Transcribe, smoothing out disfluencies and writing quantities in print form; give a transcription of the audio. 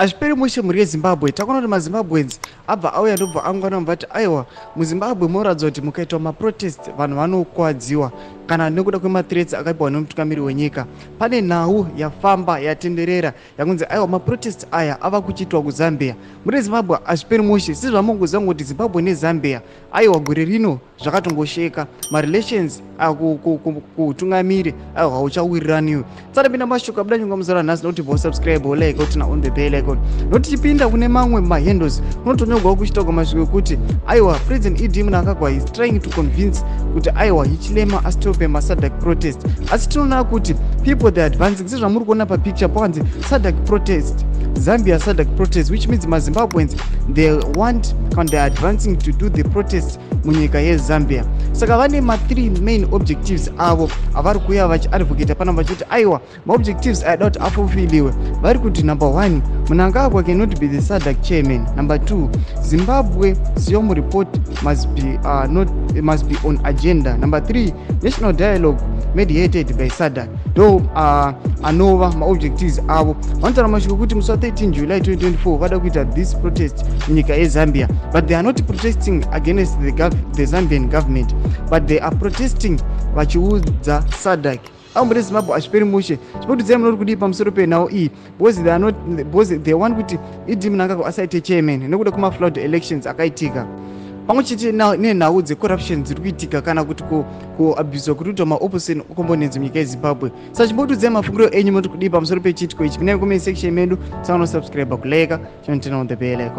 Hazviperi mushe, mhuri yeZimbabwe. Takaona kuti maZimbabweans abva auya, ndobva angwana vati aiwa, muZimbabwe munoratidza kuti mukaitwa maprotest vanhu vanokuwadziwa kana nekuda kwemathreats akapiwa nemutungamiri wenyika. Pane nhau yafamba yatenderera yakunzi aiwa, maprotest aya ava kuchiitwa kuZambia. Mhuri yeZimbabwe, hazviperi mushe. Sezvamungoziva kuti Zimbabwe neZambia, aiwa, gore rino zvakatongosheka marelations kuutungamiri, aiwa, hauchawiriraniwe. Tsarapinda mashoko abuda nyonga muzara nhasi nokuti bosubscribe, like, turn on the bell icon, nokuti tichipinda kune mamwe mahandles kunotonyorwawo kuchitaurwa mashoko ekuti aiwa, President ED Mnangagwa is trying to convince kuti aiwa, Hichilema astope maSADC protest. Asi tinoona kuti people, they advancing. Sezvamuri kuona papicture pakanzi SADC protest, Zambia SADC protest, which means maZimbabweans, they want kana they are advancing to do the protest munyika yeZambia. Saka vane ma3 main objectives avo avari kuuya vachiadvocata pana vachiti aiwa, maobjectives ayada kuti afulfiliwe. Vari kuti number one, Mnangagwa cannot be the SADC chairman. Number two, Zimbabwe SEOM report must be, not, must be on agenda. Number three, national dialogue mediated by SADC. Ndo anova maobjectives avo. Vanotaura mashoko ekuti musi wa13 July 2024 vada kuita this protest munyika yeZambia, but they are not protesting against the Zambian government, but they are protesting vachiudza SADC. Ambode Zimbabwe, hazviperi mushe. Chipotudza munoti kudii pamusoro penhau iyi? Because they are not, because they want kuti ED Mnangagwa asaite chairman nekuda kwemaflood elections akaitika, pamwe chete nenhau dzecorruption dziri kuitika kana kuti kuabuswa kuri kuitwa maopposition components munyika yeZimbabwe. Saka chimbotudzai mafungiro enyu, munoti kudii pamusoro pechiitiko ichi? Pinai comment section medu, sanosubscribe, kulike, chinoturn on the bell icon.